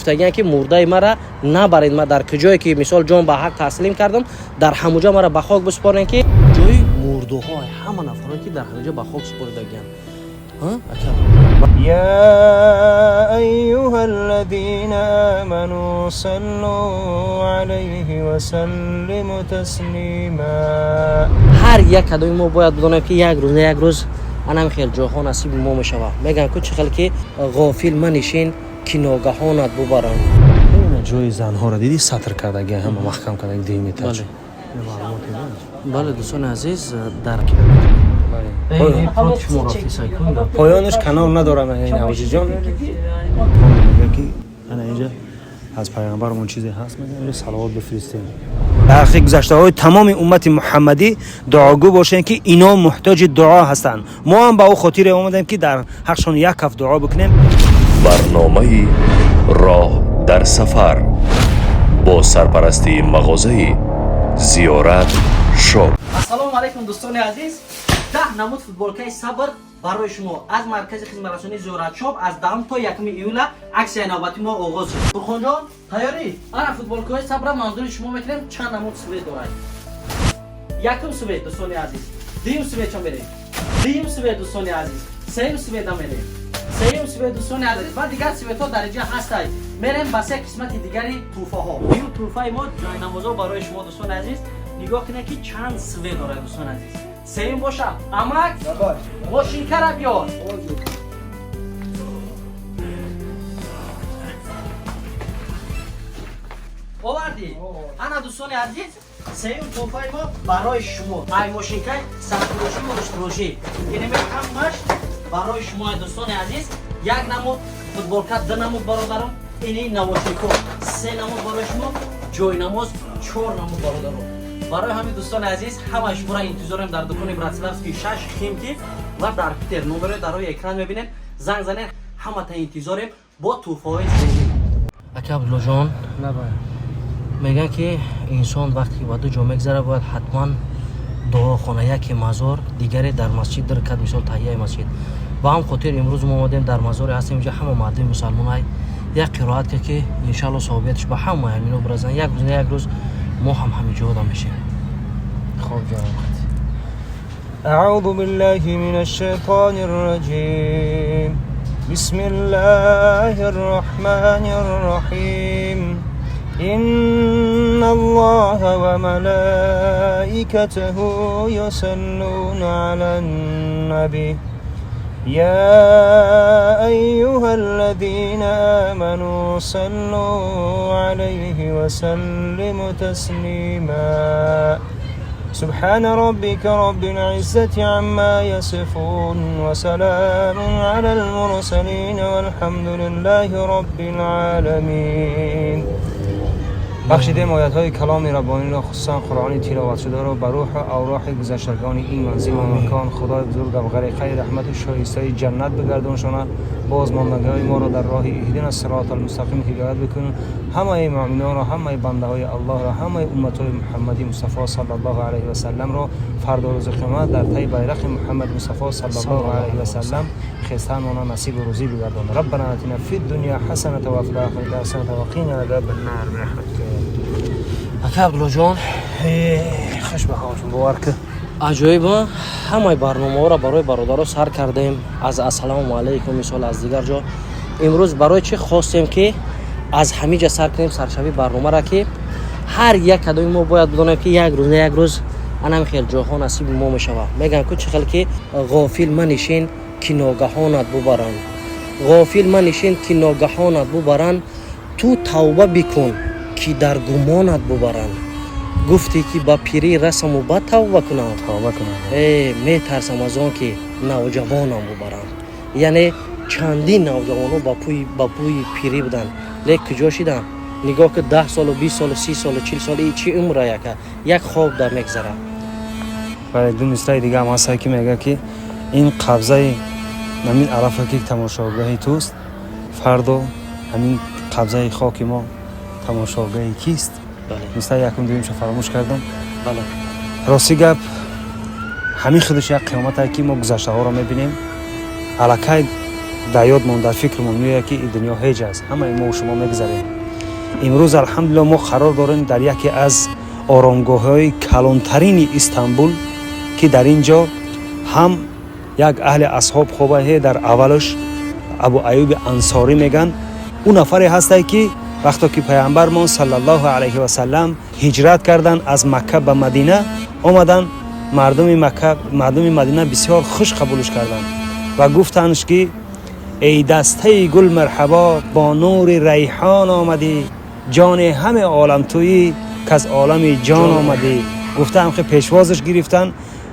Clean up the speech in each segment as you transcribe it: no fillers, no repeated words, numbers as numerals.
Гуфтагиян, ки мурдаи мара набаред, ма дар куҷое ки, мисол, ҷон ба ҳақ таслим кардам, дар ҳамуҷа мара ба хок бисупорем, ки ҷои мурдуҳо, ҳама нафарое ки дар ҳамиҷа ба хок супоридагиян. Ака. يا أيها الذين آمنوا صلوا عليه وسلموا تسليما. Ҳар як кадоми мо бояд бидонем, ки як рӯз на як рӯз анам хел ҷоҳо насиби мо мешавад. Мегӯям ку, чӣ хел ки ғофил манишин, ки ногаҳонат бубаранд. Ҷои занҳоро дидӣ, сатр кардаги, ҳама маҳкам кардаги, дуюм этаж. Бале, дӯстони азиз, дар Поёнаш канал надорам, ҳоҷиҷон мега, ки ана инҷа аз пайғамбарамон чизе ҳаст, мега, салавот бифиристем. Дар ҳаққи гузаштаҳои тамоми уммати муҳаммадӣ дуогӯ бошем, ки ино муҳтоҷи дуо ҳастанд. Мо ҳам ба ӯ хотире омадем, ки дар ҳақшон як ҳафт дуо бикунем. Барномаи «Роҳ дар сафар» бо сарпарастии мағозаи «Зиёрат Шоп». Ассалому алайкум, дӯстони азиз! 10 намуд футболкаи «Сабр» барои шумо аз маркази хизматрасонии «Зиёратшоп». Аз 10 то 1 июла аксияи навбати мо оғоз шуд. Фурқонҷон, тайёрӣ? Ана футболкаҳои «Сабра» манзури шумо мекунем. Чанд намуд цвет дорад? Якум цвет, дӯстони азиз, дуюм цвет чон мерем, дуюм цвет, дӯстони азиз, сеюм цвет а мерем, сеюм цвет, дӯстони азиз, ва дигар цвет ҳо дар инҷа ҳастанд. Мерем ба се қисмати дигари тӯҳфаҳо. Дуюм тӯҳфаи мо ҷойнамозо барои шумо, дӯстони азиз. Нигоҳ кунед, ки чанд цвет дорад, дӯстони азиз. Сеюм боша, амак, мошинкара биёр. Овардӣ? Ана, дӯстони азиз, сеюм тӯҳфаи мо барои шумо, ай мошинкаи сартурошӣ, муштурошӣ, инаме ҳамаш барои шумо, дӯстони азиз. Як намуд футболка, ду намуд, бародарон, ини навошнико се намуд барои шумо, ҷойнамоз чор намуд, бародарон. Барои ҳамин, дӯстони азиз, ҳамаи шуморо интизорем дар дукони Братславский 6, Химки ва дар Питер. Номерои дар рӯи экран мебинед, занг занед. Ҳамата интизорем бо тӯҳфаҳои зебин. Ака Абдуллоҷон, мегӯянд, ки инсон вақте ки ба ду ҷо мегзара, бояд ҳатман дуо хона: яке мазор, дигаре дар масҷид, ду ракат, мисол, таҳияи масҷид. Ба ҳам хотир имрӯз мо омадем, дар мазоре ҳастем. Инҷа ҳама мардуми мусалмонай як қироат кард, ки иншаалло савобияташ ба ҳама ҳамино биразанд. Як рӯз на як рӯз мо ҳам ҳамиҷода мешем. Хоб ҷавоб. أعوذ بالله من الشيطان الرجيم. بسم الله الرحمن الرحيم. إن الله وملائكته يصلون على النبي. يا أيها الذين آمنوا صلوا عليه وسلموا تسليما. سبحان ربك رب العزة عما يصفون وسلام على المرسلين والحمد لله رب العالمين. Бахшидем оятҳои каломи раббониро, хусусан Қуръони тиловатшударо, ба рӯҳу авроҳи гузаштагони ин манзилу макон. Худои бузургам, ғариқаи раҳмату шоистаи ҷаннат бигардоншона, бозмондагиҳои моро дар роҳи اهدنا الصراط المستقيم ҳидоят бикун. Ҳамаи муъминонро, ҳамаи бандаҳои Аллоҳро, ҳамаи умматҳои Муҳаммади Мустафо صلى الله عليه وسلم ро фардо рӯзи қиёмат дар таи байрақи Муҳаммади Мустафо صلى الله عليه وسلم хестанмона насибу рӯзӣ бигардон. ربنا آتنا في الدنيا حسنة وفي الآخرة حسنة وقنا عذاب النار برحمتك. Ака Абдуллоҷон. Хуш ба ҳолшон, бовар ки. Аҷоиб, ҳамаи барномаҳоро барои бародаро сар кардем аз ассалому алайкум, мисол, аз дигар ҷо. Имрӯз барои чӣ хостем, ки аз ҳамин ҷа сар кунем саршавии барномаро, ки ҳар як кадоми мо бояд бидонем, ки як рӯз на як рӯз анам хел ҷоҳо насиби мо мешавад. Мегӯям ку, чӣ хел ки ғофил манишин, ки ногаҳонат бубаранд, ғофил манишин, ки ногаҳонат бубаранд, ту тавба бикун, ки дар гумонат бубаранд. Гуфтӣ, ки ба пирӣ расаму бад тавба кунам. Тавба кунам. Э, метарсам аз он ки навҷавонам бубаранд. Яъне чандин навҷавонҳо ба пӯи пирӣ буданд, лек куҷо шиданд? Нигоҳ ки, 10 солу, 20 солу, 30 солу, 40 сол, и чӣ умра яка як хоб дар мегзарад. Бале, ду мисраи дига ҳам ҳастае, ки мегӯяд, ки ин қабзаи ҳамин арафа, ки тамошогаҳи туст, фардо ҳамин қабзаи хоки мо тамошогаҳи кист? Мисраи якум, дуюмшо фаромӯш кардам. Рости гап, ҳамин худаш як қиёматае, ки мо гузаштаҳоро мебинем аллакай. Дар ёдмон, дар фикрмон меояд, ки ин дунё ҳеҷ аст, ҳамаи мо шумо мегузарем. Имрӯз, алҳамдулилло, мо қарор дорем дар яке аз оромгоҳҳои калонтарини Истанбул, ки дар ин ҷо ҳам як аҳли асҳоб хобае. Дар аввалаш Абу Аюби Ансорӣ меган. Ӯ нафаре ҳастае, ки вақто ки Паямбармон саллаллоҳу алайҳи васаллам ҳиҷрат карданд, аз Макка ба Мадина омаданд, мардуми Макка, мардуми Мадина бисёр хуш қабулш карданд ва гуфтандш, ки: «Эй дастаи гул, марҳабо, бо нури райҳон омадӣ, ҷони ҳаме олам туӣ, каз олами ҷон омадӣ», гуфтаам, ки пешвозаш гирифтанд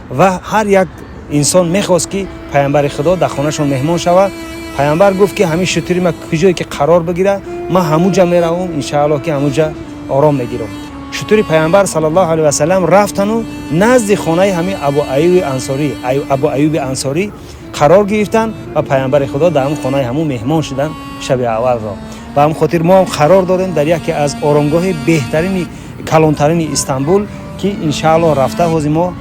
ва ҳар як инсон мехост, ки Паямбари Худо дар хонашон меҳмон шавад. Паямбар гуфт, ки ҳамин шутури ма куҷое ки қарор бигира, ман ҳамуҷа меравам, иншааллоҳ, ки ҳамуҷа ором мегирам. Шутури Паямбар саллаллоҳу алайҳи васаллам рафтану назди хонаи ҳамин Абу Аюби Ансорӣ, Абу Аюби Ансорӣ қарор гирифтанд ва Паямбари Худо дар ҳамн хонаи ҳамун меҳмон шуданд шаби аввалро. Ба ҳамн хотир мо ҳам қарор дорем дар яке аз оромгоҳи беҳтарини, калонтарини Истанбул, ки иншааллоҳ рафта ҳозир мо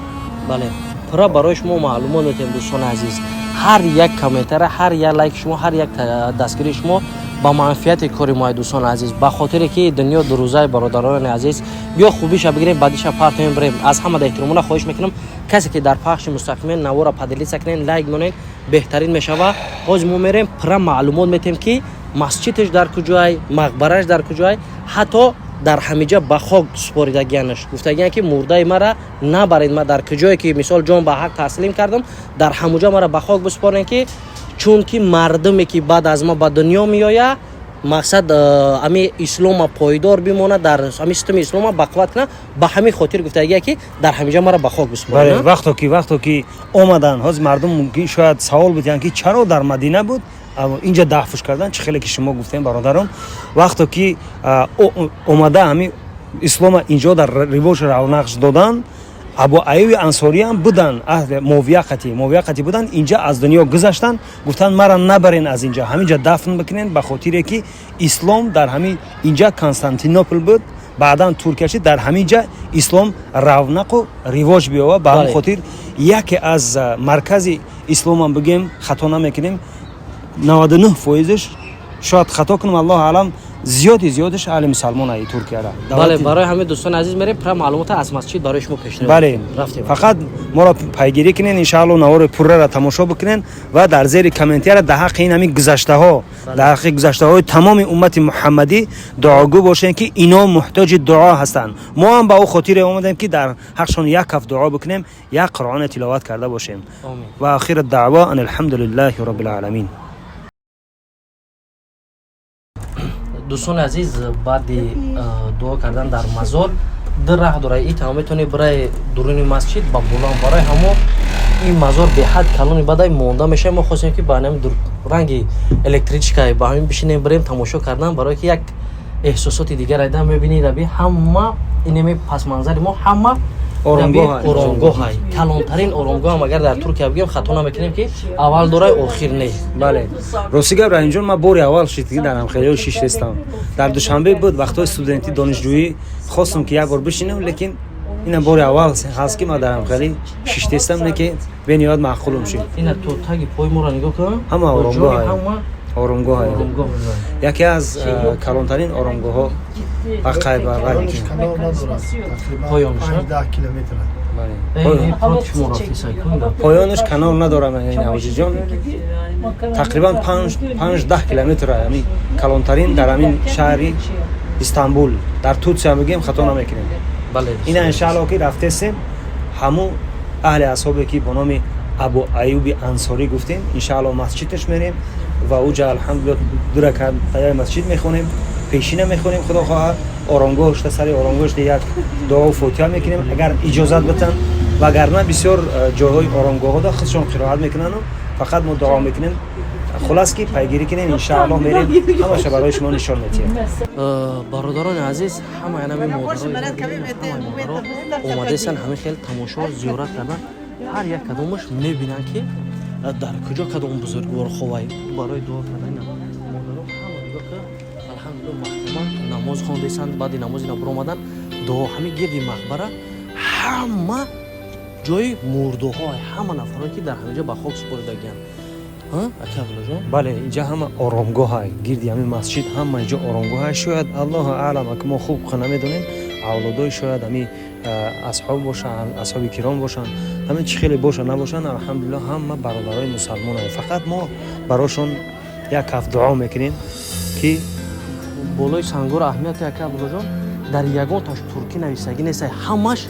Бале, пурра барои шумо маълумот медиҳем. Дӯстони азиз, ҳар як комментара, ҳар як лайк шумо, ҳар як дастгирии шумо ба манфиати кори мо. Дӯстони азиз, ба хотире ки дунё дурӯзаи, бародарони азиз, биё хубиша бигирем, бадиша партоем, бирем. Аз ҳама эҳтиромона хоҳиш мекунам, касе ки дар пахши мустақиме навора поделиться кунен, лайк монед, беҳтарин мешава. Ҳозир мо мерем, пурра маълумот метем, ки масҷидаш дар куҷоай, мақбараш дар куҷоай, ҳатто дар ҳамиҷа ба хок супоридагианаш. Гуфтагиян, ки мурдаи мара набаред, ма дар куҷое ки мисол ҷон ба ҳақ таслим кардам, дар ҳамуҷа мара ба хок бисупорем, ки чунки мардуме ки баъд аз ма ба дунё меояд, мақсад ами ислома пойдор бимонад, дар ами системи ислома бақувват кунад. Ба ҳамин хотир гуфтагия, ки дар ҳамиҷа мара ба хок бисупоред. Вақто ки омаданд, ҳозир мардум мумкин шояд савол бидиҳанд, ки чаро дар Мадина буд, инҷа дафнш кардан. Чӣ хеле ки шумо гуфтем, бародарон, вақто ки омада, ҳамин ислома инҷо дар ривоҷ равнақш додан, Абу Аюби Ансориам буданд, аҳли Мовияқати буданд, инҷа аз дунё гузаштанд. Гуфтанд: «Мара набарен аз инҷа, ҳаминҷа дафн бикунен», ба хотире ки ислом дар ҳамин инҷа, Константинопол буд, баъдан Туркия шид, дар ҳамин ҷа ислом равнақу ривоҷ биёбад. Ба ҳамин хотир яке аз маркази исломам бигем, хато намекунем, 99 фоизш, шояд хато кунам, аллоҳу алам, зиёди зиёдаш аҳли мусалмонаи Туркияра. Бале, барои ҳамин, дӯстони азиз, мерем, пурра маълумота аз масҷид барои шумо пешниҳод. Бале. Рафтем. Фақат моро пайгирӣ кунен, иншаалло, навори пуррара тамошо бикунен ва дар зери комментария дар ҳаққи ин ҳамин гузаштаҳо, дар ҳаққи гузаштаҳои тамоми уммати муҳаммадӣ дуогӯ бошем, ки ино муҳтоҷи дуо ҳастанд. Мо ҳам ба ӯ хотире омадем, ки дар ҳақшон як ҳафт дуо бикунем, як Қуръоне тиловат карда бошем. Омин. Ва ахиру даъво ан алҳамдулиллаҳи роббил оламин. Дӯстони азиз, баъди дуо кардан дар мазор ду раҳ дора. И тама метавонӣ барои дуруни масҷид ба боло. Барои ҳамо ин мазор беҳад калони бадай монда мешавад. Мо хостем, ки ба ҳамин ранги электричка ба ҳамин бишинем, бирем тамошо кардан, барое ки як эҳсосоти дигар айда мебинӣ. Раби ҳама инеми пасманзари мо ҳама Оромгоҳ. Оромгоҳай, калонтарин оромгоҳам агар дар Туркия бигем, хато намекунем, ки аввал дорай, охир не. Бале, рости гап, Раҳимҷон, ман бори аввал шид, ки дар ҳамхелиҳо шиштестам. Дар Душанбе буд, вақтҳои студентӣ, донишҷӯӣ, хостум, ки як бор бишинам, лекин инам бори аввал ҳаст, ки ман дар ҳамхелӣ шиштестам, не ки бениҳоят маъқулум шид. Ина то таги пои моро нигоҳ кун. Ҳама оромгоҳ. Ҳама. Оромгоҳ. Оромгоҳ. Яке аз калонтарин оромгоҳҳо ба қайб. Канал надорад. Поёнаш, а? 10 километр. Поёнаш канал надорам, ҳоҷиҷон, тақрибан 5-10 километр, ҳамин калонтарин дар ҳамин шаҳри Истанбул, дар Турсия мегӯем, хато намекунем. Бале. Ина иншаалло, ки рафтесем, ҳамун аҳли асҳобе, ки бо номи Абу Аюби Ансорӣ гуфтем, иншаалло, масҷидаш мерем ва уҷа, алҳамдулилла, ду ракат таяи масҷид мехонем, пешина мехонем, худо хоҳад, оромгоҳшта, сари оромгоҳшта як дуо фотиҳа мекунем, агар иҷозат битан. Вагарна бисёр ҷойҳои оромгоҳҳо худшон қироат мекунану фақат мо дуо мекунем. Хулас, ки пайгирӣ кунем, иншаалло, мерем, ҳамаша барои шумо нишон медиҳем. Бародарони азиз, ҳама янами модаро омадесанд, ҳамин хел тамошо, зиёрат кардан. Ҳар як кадомаш мебинанд, ки дар куҷо кадом бузургвор ховай, барои дуо кардан. Модаро ҳама нигоҳ кар, алҳамдулилла, маҳкама намоз хондесанд. Баъди намоз ина биромадан, дуо. Ҳамин гирди мақбара ҳама ҷои мурдоҳо, ҳама нафарое, ки дар ҳамин ҷо ба хок супоридагиянд. Бале, инҷа ҳама оромгоҳ гирди ҳамин масҷид, ҳама инҷо оромгоҳ. Шояд, Аллоҳу аълам, ки мо хуб намедонем, авлодои шояд ҳами асҳоб бошанд, асҳоби киром бошанд, ҳамин чӣ хеле бошанд набошанд, алҳамдулиллоҳ, ҳама бародарои мусалмонанд. Фақат мо барошон як ҳафт дуо мекунем ки болои сангур аҳамияти ака Абдуллоҷон, дар ягонташ туркӣ нависагӣ нест, ҳамаш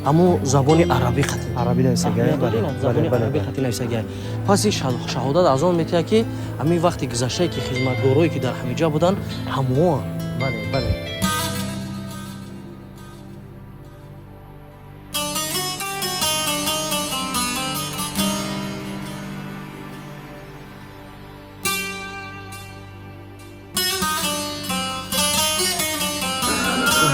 ҳамо забони арабӣ хати арабӣ нависагӣ. Забони арабӣ хати нависагӣ. Пас ин шаҳодат аз он метиҳад, ки ҳамин вақти гузаштае, ки хизматгорое ки дар ҳамиҷа буданд, ҳамоа. Бале, бале.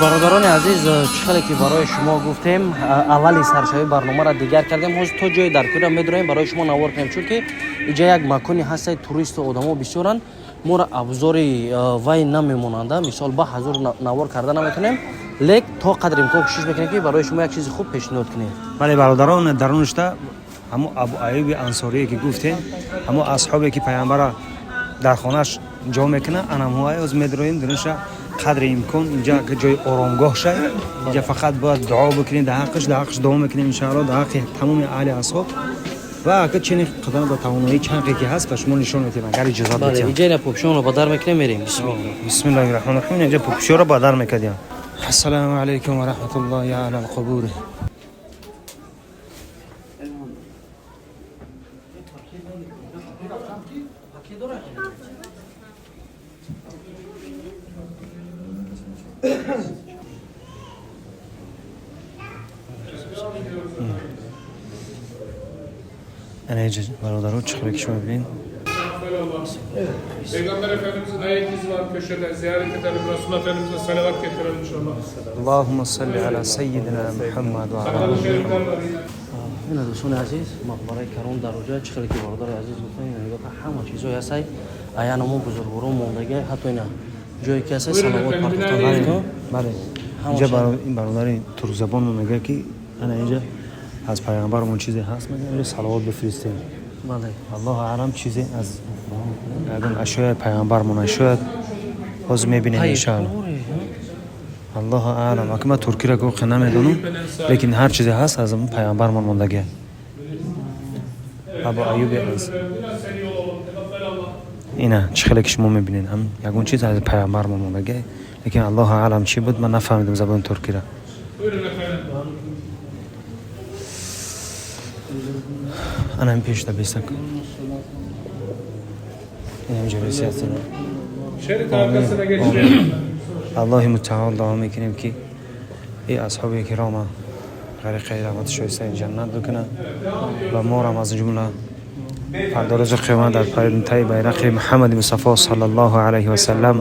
Бародарони азиз, чӣ хеле ки барои шумо гуфтем, аввали саршавии барномаро дигар кардем. Ҳозир то ҷои дар кӯра медуроем, барои шумо навор кунем, чунки иҷа як макони ҳастаи туристу одамо бисёранд, моро абзори вай намемонанда, мисол ба ҳазур навор карда наметонем, лек то қадри имкон кӯшиш мекунем, ки барои шумо як чизи хуб пешниҳод кунем. Бале, бародарон, дарунашта ҳамо Абу Аюби Ансорие ки гуфтем, ҳамо асҳобе ки пайғамбара дар хонааш ҷо мекунад, анамҳоай оз медроем дарунашта. Қадри имкон инҷа ҷои оромгоҳ шай, инҷа фақат бояд дуо бикунем дар ҳаққаш, дар ҳаққаш дуо мекунем иншаалло, дар ҳаққи тамоми аҳли асҳоб. Ва ака чени қадам ба тавоноии чанқе ки ҳаст ба шумо нишон медиҳем, агар иҷозат бидиҳем. Иҷа ина пӯпшонро ба дар мекунем, мерем. Бисмиллоҳ. Бисмиллоҳи раҳмони раҳим. Инҷа пӯпшиёро ба дар мекардем. Ассалому алайкум ва раҳматуллоҳи аҳла алқубур. Ана инҷа бародаро, чӣ хеле ки шумо мебинед. Peygamber Efendimizin ayak izi var köşede. Ziyaret edelim. Resulullah Efendimiz'e salavat getirelim inşallah. Allahumma salli ala sayyidina Muhammad va ala Sakalı şerifler var yine. Ина, дӯстони азиз, мақбараи Карон дар оҷа, чӣ хеле ки бародари азиз гуфтан, ина нигоҳ кун, ҳама чизҳое ҳастай, аяна мо бузургворон мондагӣ, ҳатто ина ҷое ки ҳастай, салавот партофтан. Бале, инҷа ин бародари туркзабон мегӯяд, ки ана инҷа аз пайғамбарамон чизе ҳаст, мегӯяд, инҷа салавот бифиристем. Бале. Аллоҳу аълам, чизе аз ягон ашёи пайғамбармон, шояд ҳозир мебинем иншаалло. Аллоҳу аълам, ака ман туркиро воқеан намедонам, лекин ҳар чизе ҳаст аз пайғамбармон мондагӣ. Абу Аюби аз ина чӣ хеле ки шумо мебинед, ҳам ягон чиз аз пайғамбармон мондагӣ, лекин Аллоҳу аълам чӣ буд, ман нафаҳмидам забони туркиро. Buyurun efendim. Ана ин пешта бистак, инам ҷалиси ҳастем. Şerit arkasına geçirelim. Аллоҳи мутаол дуо мекунем, ки и асҳоби кирома ғариқаи раҳмати шоистаи ҷаннат бикунад ва морам аз ҷумла фардо рӯзи қиёмат дар таи байрақи Муҳаммади Мустафо саллаллоҳу алайҳи васаллам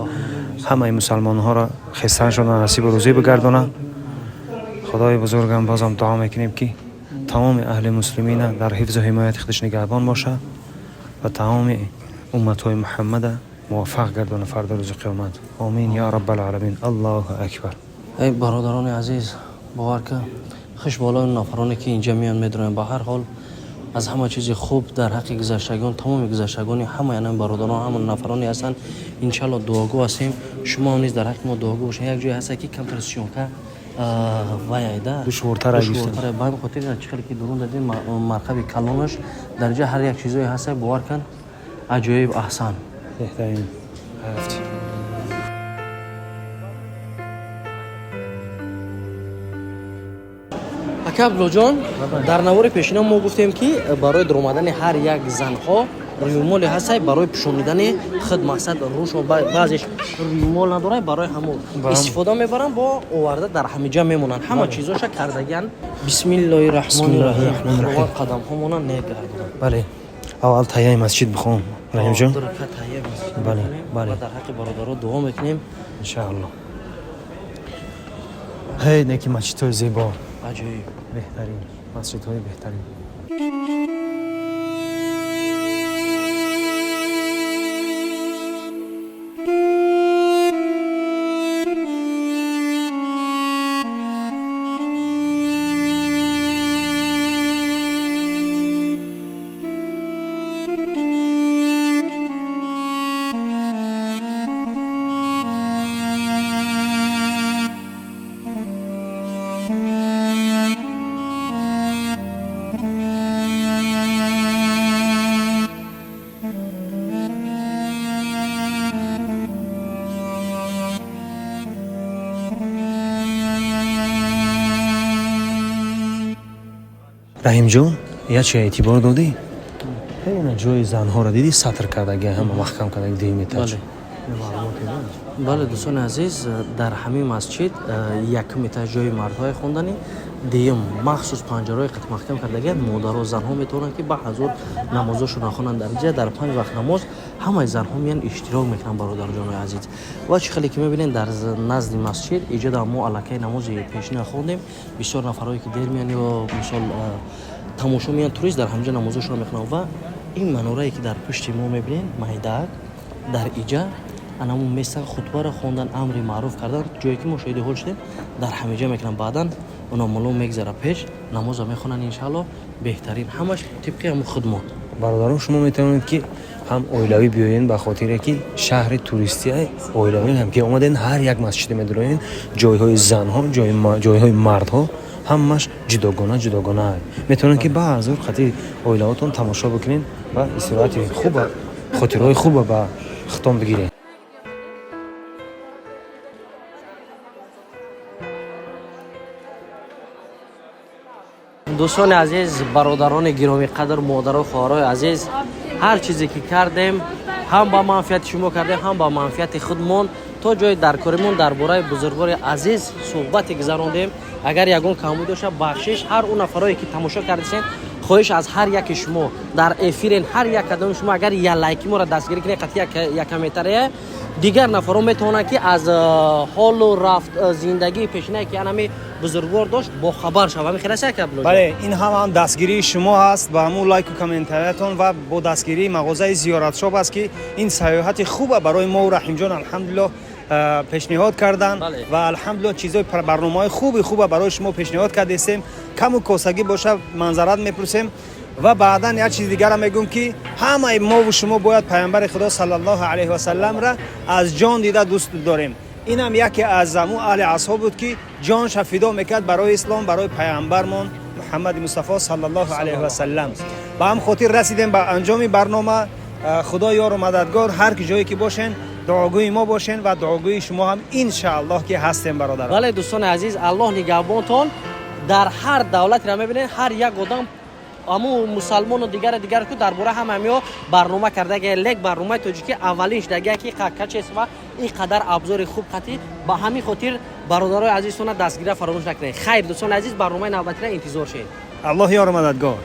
ҳамаи мусалмонҳоро хистанашонро насибу рӯзӣ бигардонад. Худои бузургам бозам дуо мекунем, ки тамоми аҳли муслимина дар ҳифзу ҳимояти худаш нигаҳбон бошад ва тамоми умматҳои Муҳаммада муваффақ гардонад фардо рӯзи қиёмат. Омин ё раббалъаламин. Аллоҳу акбар. Эй бародарони азиз, бовар кун, хуш болои нафароне ки инҷа меян, медроян. Ба ҳар ҳол, аз ҳама чизи хуб дар ҳаққи гузаштагон, тамоми гузаштагони ҳамаи ана бародарон, ҳама нафароне ҳастанд, иншалло дуогӯ ҳастем. Шумо ҳам низ дар ҳаққи мо дуогӯ бошед. Як ҷое ҳаста, ки камтар съёмка вай айда душвортар. Душвортар, ба ҳамин хотир чӣ хеле ки дурун дадем, марқаби калонаш дар ҷа ҳар як чизое ҳаста, бовар кун, аҷоиб, аҳсан. Беҳтарин рафти. Ака Абдуллоҷон, дар навори пешина мо гуфтем, ки барои даромадани ҳар як занҳо рӯмоле ҳастай барои пӯшонидани худ, мақсад рӯшон, баъзеш рӯмол надорад, барои ҳамон истифода мебаранд, бо оварда дар ҳамиҷа мемонанд, ҳама чизоша кардагиан. Бисмиллоҳи раҳмони раҳим. Худованд қадамҳомона нек гардонад. Бале, аввал таяи масҷид бихом, Раҳимҷон. Бале, бале, дар ҳаққи бародаро дуо мекунем. Иншаалло. Ҳей, неки масҷидҳои зебо. Аҷоиб. Беҳтарин масҷидҳои беҳтарин. Раҳимҷон, як чи эътибор додӣ? Ина ҷои занҳоро дидӣ, сатр кардаги, ҳама маҳкам кардаги, дуюм этаж. Бале, дӯстони азиз, дар ҳамин масҷид якум этаж ҷои мардҳои хонданӣ, дуюм махсус панҷараҳои қат маҳкам кардаги, модаро, занҳо метавонанд, ки ба ҳазур намозошонро хонанд. Дар ҷа дар панҷ вақт намоз ҳамаи занҳо меян, иштирок мекунанд, бародарҷонои азиз. Ва чӣ хеле ки мебинед, дар назди масҷид иҷода мо аллакай намози пешина хондем. Бисёр нафарҳое ки дер меян ё мисол тамошо меян, турист, дар ҳамҷа намозошонро мехонанд. Ва ин манорае ки дар пушти мо мебинед, майдаак, дар иҷа анамун местан, хутбаро хондан, амри маъруф кардан, ҷое ки мо шоҳиди ҳол шудем, дар ҳамиҷа мекунанд. Баъдан оно мулло мегзара пеш, намозо мехонанд, иншаалло. Беҳтарин, ҳамаш тибқи ҳамун худмон. Бародарон, шумо метавонед, ки ҳам оилавӣ биёен, ба хотире ки шаҳри туристия, оилавӣ ҳам ки омаден, ҳар як масҷиде медуроен, ҷойҳои занҳо, ҷойҳои мардҳо ҳамаш ҷудогона ҷудогона. Метавонед, ки баъзур хати оилаҳотон тамошо бикунед ва истироҳати хуба, хотираҳои хуба ба хитом бигиред. Дӯстони азиз, бародарони гиромиқадр, модару хоҳарои азиз, ҳар чизе ки кардем, ҳам ба манфиати шумо кардем, ҳам ба манфиати худмон. То ҷои даркоримон дар бораи бузургвори азиз суҳбате гузарондем. Агар ягон камбуд дошта, бахшиш. Ҳар он нафарое ки тамошо кардисен, хоҳиш аз ҳар яки шумо, дар эфирен, ҳар як кадоми шумо агар я лайки моро дастгирӣ кунед, қатъи як комментария, дигар нафарон метавонанд, ки аз ҳолу рафт, зиндагии пешинае ки анами бузургвор дошт, бохабар шаванд. Ҳамин хеласи, ака Абдуллоҷон? Бале, ин ҳам дастгирии шумо ҳаст ба ҳамун лайку комментариятон ва бо дастгирии мағозаи Зиёратшоп аст, ки ин сайёҳати хуба барои мо, Раҳимҷон, алҳамдулиллоҳ, пешниҳод карданд. Ва алҳамдулиллоҳ, чизои, барномаҳои хуби хуба барои шумо пешниҳод кардестем. Каму косагӣ боша, манзарат мепурсем. Ва баъдан як чизи дигара мегӯм, ки ҳамаи мову шумо бояд Паёмбари Худо саллаллоҳу алайҳи васалламра аз ҷон дида дӯст дорем. Инам яке аз аму аҳли асҳоб буд, ки ҷонша фидо мекард барои ислом, барои паёмбармон Муҳаммади Мустафо саллаллоҳу алайҳи васаллам. Ба ҳам хотир расидем ба анҷоми барнома. Худо ёру мададгор. Ҳар ки ҷое ки бошен, дуогӯи мо бошен ва дуогӯи шумо ҳам, иншааллоҳ, ки ҳастем, бародарон. Бале, дӯстони азиз, Аллоҳ нигаҳбонтон. Дар ҳар давлатеро мебинед, ҳар як одам, ҳамун мусалмону дигара дигар ку, дар бораи ҳама ҳамиҳо барнома кардаги. Лек барномаи тоҷикӣ аввалин шудагия, ки качество ин қадар абзори хуб қатӣ. Ба ҳамин хотир, бародарои азизтона дастгирия фаромӯш накунед. Хайр, дӯстони азиз, барномаи навбатиро интизор шед. Аллоҳ ёру мададгор.